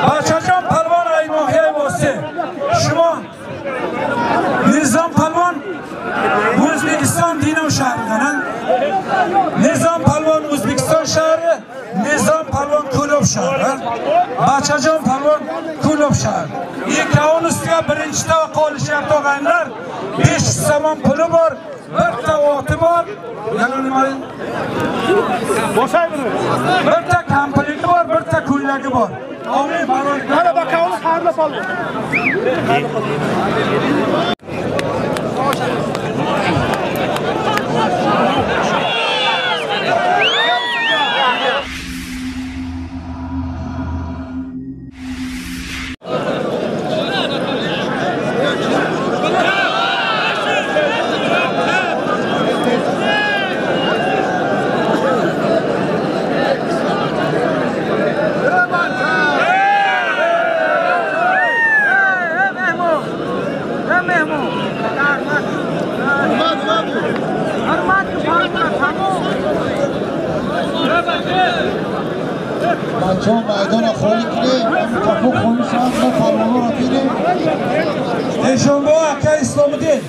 Бачаҷон палвон ай ноҳияи Восеъ. Шумо Низом палвон Ӯзбекистон Динов шаҳридан. Низом палвон Ӯзбекистон шаҳри, Низом палвон Кӯлоб шаҳри. Бачаҷон палвон Кӯлоб шаҳри. Ikkovini ustiga birinchi tavaqa olishyapti og'aynilar. 5 somon puli bor, bitta oti bor, yana nima? Bitta komplekti bor, bitta ko'ylagi bor. Amin baror. Mana bakalım xayrli polvon. بچه‌ها میدان خالی کنیم، کپو خالی شد، ما پروانه را بینیم. Ешонбо ака Исломиддин,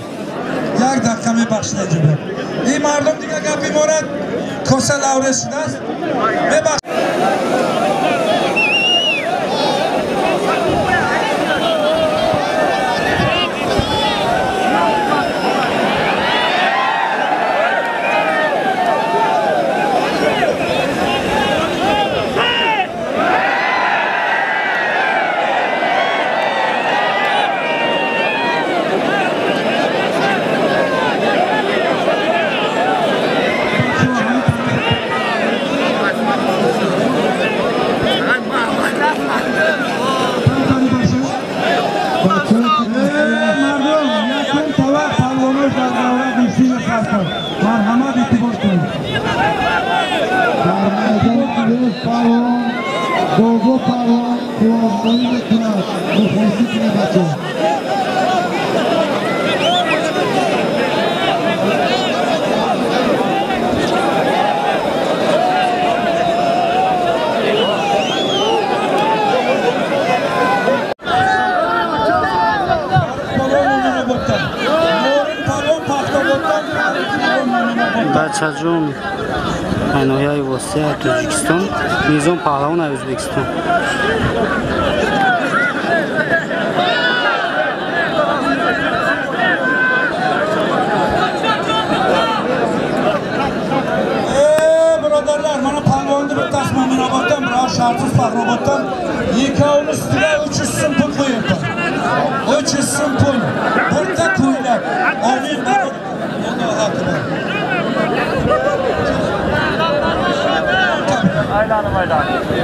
як дақиқа мебахшед аҷибе. Ин мардум дига гап биморад, коса лаврез шудааст. Мебахшед. Бачаҷон ноҳияи Восеъ Тоҷикистон, Низом паҳлавон Ӯзбекистон. Birodarlar, mana palvonni bittasi Mo'minoboddan, biror shartsiz Faxroboddan. Ikkovini ustiga 300 so'm pul qo'yibdi. 300 so'm pul, bitta ko'ylak. Amin. Allohu akbar.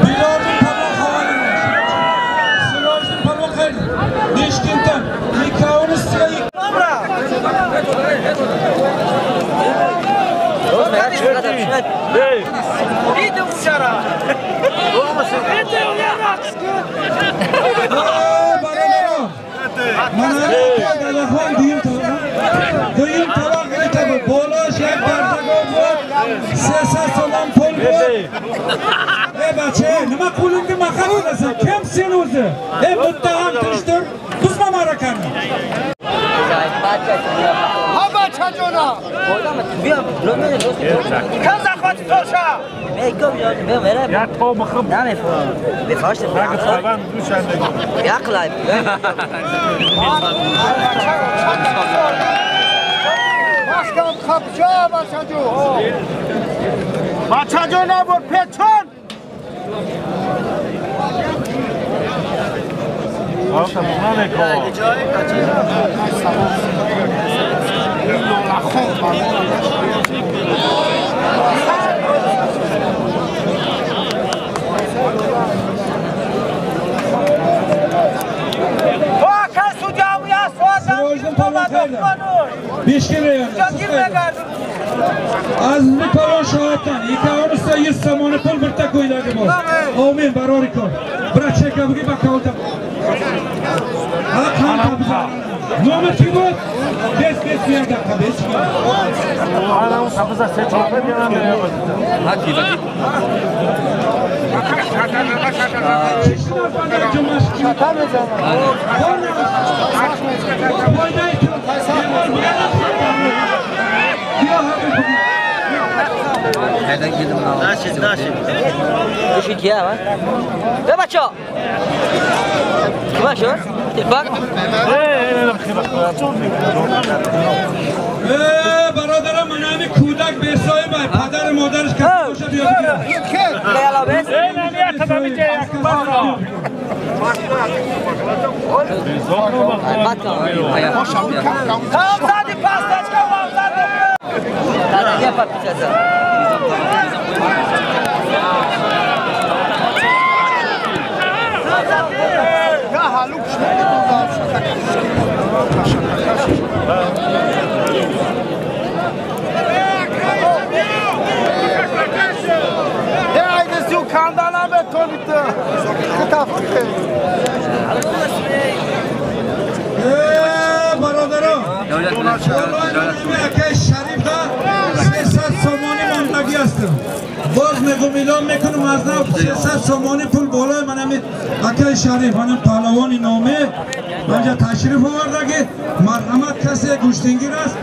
Bilolning palvon havali. Sirojning palvon qayerda? Beshkentdan. Ikkovini ustiga дуюм тавақ гирифта буд. Болош як бардагон буд, 300 сомон пул буд. Э бача, nima qo'lingni maqa qilasan? Kim sen o'zi? E muttaham tinchdir, buzma ma'rakani. Ha bachajona. Кам захвати тоша? Маскам хапча бачаҷо. Бачаҷо набур печон. Beshkent rayoni. Azizbek palvon Shohobdan, ikkovini ustiga 100 somoni pul, bitta ko'ylagi bor. Amin, barori kor. Brat chekabugi bakolta. Ha, qancha bizlar. Nomi kim bu? Bes bes bir dakika, bes. برادرم من همین کودک به صاحب پدر مادرش کسی باشه بیا بگیره. برادران شریف در 300 سومانی ماندگی هستم. باز میگم اعلام میکنم از نو 300 سومانی پول بالای من همین اکای شریف منم پهلوان نامه منجا تشریف آورده که مرحمت کسی گوشتینگیر است.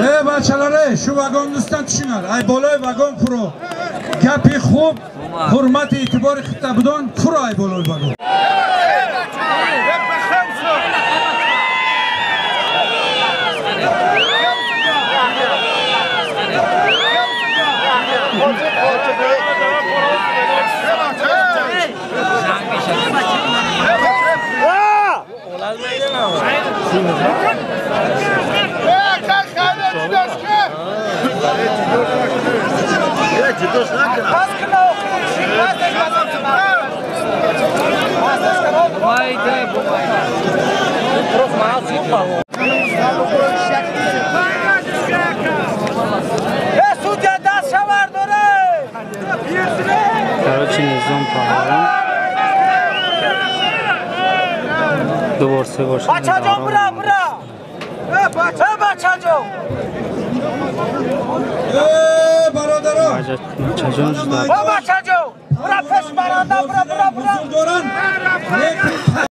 Ey bachalaray, shu vagonning ustidan tushinglar. Ay bolay vagon furo. Gapi xub, hurmat e'tibori xitda budon furo ay bolay vagon. Короче, Низом паҳлавон ду бор се бор бачаҷон бира бира бачаҷон бародарон бачаҷон бачаҷон бира пеш баранда бира бира бира доран.